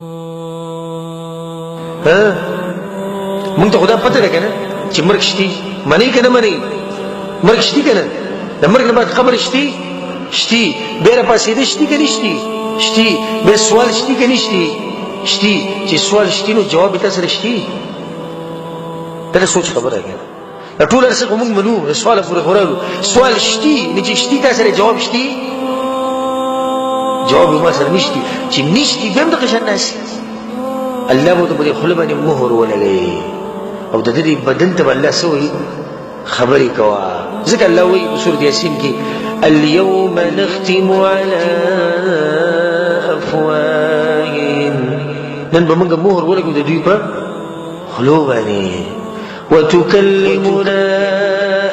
ها مونږ ته خو دا پته ده که نه چې مرګ شتي، منئ که نه منئ؟ مرګ شتي که نه؟ د مرګ نه بعد قبر شتي؟ شتي. بیا راپاڅېده شتي که نشتي؟ شتي. بیا سوال شتي که نشتي؟ شتي. چې سوال شتي نو جواب یې تا سره شتي. دا د سوچ خبره ده که نه؟ دا ټول هر څه خو موږ منو، د سواله پورې خو راغلو. سوال شتي نو چې شتي تا سره جواب شتي؟ جواب ما سره نشتي. چې نشتي بیا هم دغه شان ناست. الله به ورته په دې خوله باندې مهر ولګوي او د دې بدن ته به الله څه وایي؟ خبرې کوه. ځکه الله وایي په سورة یاسین کې اليوم نختم على افواههم، نن به موږ مهر ولګو د دوی په خولو باندې. وتکلمنا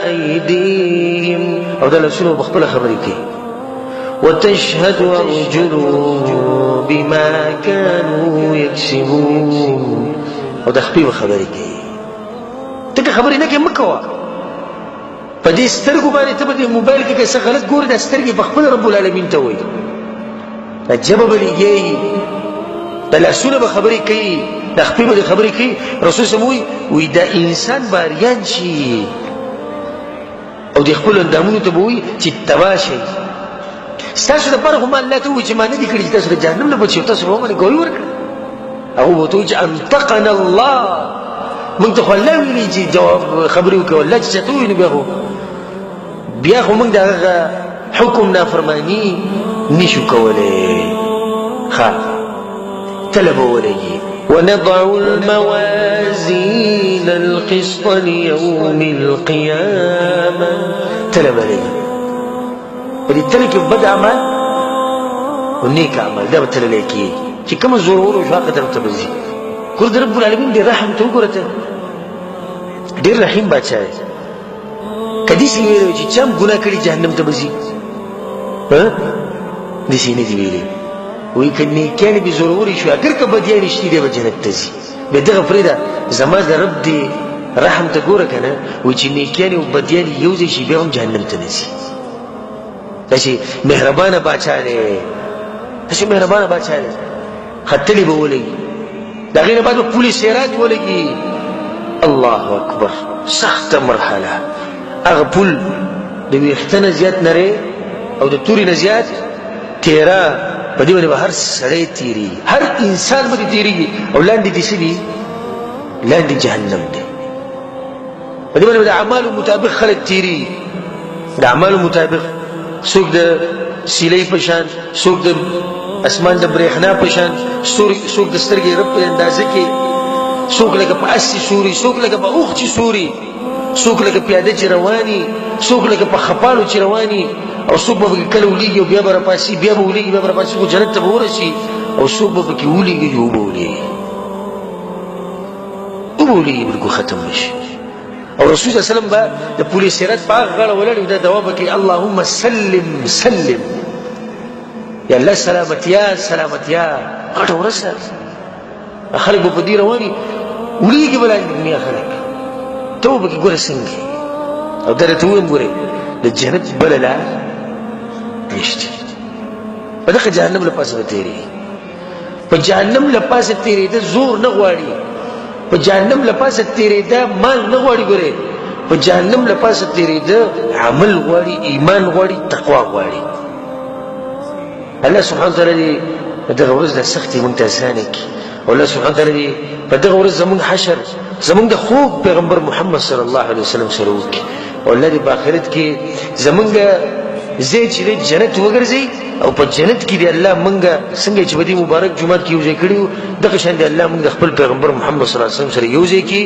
ایدیهم، او دا لاسونه به خپله خبرې کوي. وتشهد أرجلهم بما كانوا يكسبون، او د خپې به خبرې کوي. ته که خبرې نه کوې مه کوه. په دې سترګو باندې ته په دې موبایل کې که څه غلط ګورې، دا سترګې په خپله رب العالمین ته وایي. دا ژبه به لګېږي، دا لاسونه به خبرې کوي، دا خپې به خبرې کوي. رسول صلی وایي، وایي دا انسان به اریان شي او د خپلو اندامونو ته به وایي چې تباه شئ. ستاسو دپاره خو ما الله ته وویل چې ما نه دي کړي چې تاسو د جهنم نه بچ شئ، تاسو به ومنئ ګواهي ورکړه. هغه به ورته وایي چې انطقنا الله، موږ ته خو الله ویلي چې جواب خبرې وکړو. الله چې چاته وویل بیا خو موږ د هغه حکم نافرماني نشو کولی. ښه تله به ولګي. ونضع الموازين القسط ليوم القيامة، تله به لګي. په دې تله کې بد اعمال او نیک اعمال دا به تللی کېږي چې کومه زورور شو هغه طرف ته به ځي. ګوره د رب العالمین ډېر رحم ته وګوره، ته ډېر رحیم باچا دی. که داسې ویلی وای چې چا هم ګناه کړې جهنم ته به ځي، داسې نه دي ویلي. وایي که نیکیانې بې زورورې شوې، اګر که بدیانې شتي، دی به جنت ته ځي. بیا دغه پرېږده، زما د رب دې رحم ته ګوره که نه، وایي چې نیکیانې او بدیانې یو ځای شي بیا هم جهنم ته نه ځي. داسې مهربانه باچا دی، داسې مهربانه باچا دی. ختلې به ولګي، د هغې نه بعد به پولې صراط ولګي. الله اکبر، سخته مرحله. هغه پول د ویښته نه زیات نری او د تورې نه زیات تیره، په دې باندې به هر سړی تېرېږي، هر انسان به دې تېرېږي. او لاندې دې څه دي؟ لاندې جهنم دی. په دې باندې به د اعمالو مطابق خلک تېرېږي، د اعمالو مطابق. څوک د سیلۍ په شان، څوک د اسمان د برېښنا په شان، څوک د سترګې رب په اندازه کې، څوک لکه په اس چې سوري، څوک لکه په اوښ چې سوري، څوک لکه پیاده چې رواني، څوک لکه په خپالو چې رواني، او څوک به پکې کله ولیږي او بیا به راپاڅي، بیا به ولیږي، بیا به راپاڅي، خو جنت ته به ورسي. او څوک به پکې ولیږي چې وبه ولیږي، وبه ولیږي، بالکل ختم به شي. او رسول صلی الله علیه وسلم به د پولې صراط په هغه غاړه ولاړ وي، دا دعا به کوي، اللهم سلم سلم، یا الله سلامتیا سلامتیا. غټه ورځ ده، خلک به په دې روان وي، ولیږي به لاندې دنیا خلک، ته به پکې ګوره څنګه. او دا درته ووایم ګورې، د جنت بله لار نشته، په دغه جهنم له پاسه به تېرېږي. په جهنم له پاسه تېرېده زور نه غواړي، په جهنم له پاسه تېرېده مال نه غواړي، ګورې په جهنم له پاسه تېرېده عمل غواړي، ایمان غواړي، تقوا غواړي. الله سبحانه وتعالی دې په دغه ورځ دا سختې موږ ته اسانه کړي، او الله سبحانه وتعالی دې په دغه ورځ زموږ حشر زموږ د خوږ پیغمبر محمد صلی الله علیه وسلم سره وکړي، او الله دې په آخرت کې زموږ ځای چې دی جنت وګرځي، او په جنت کې دې الله موږ څنګه چې په دې مبارک جومات کې یو ځای کړي وو، دغه شان دې الله موږ د خپل پیغمبر محمد صلی الله علیه وسلم سره یو ځای کړي.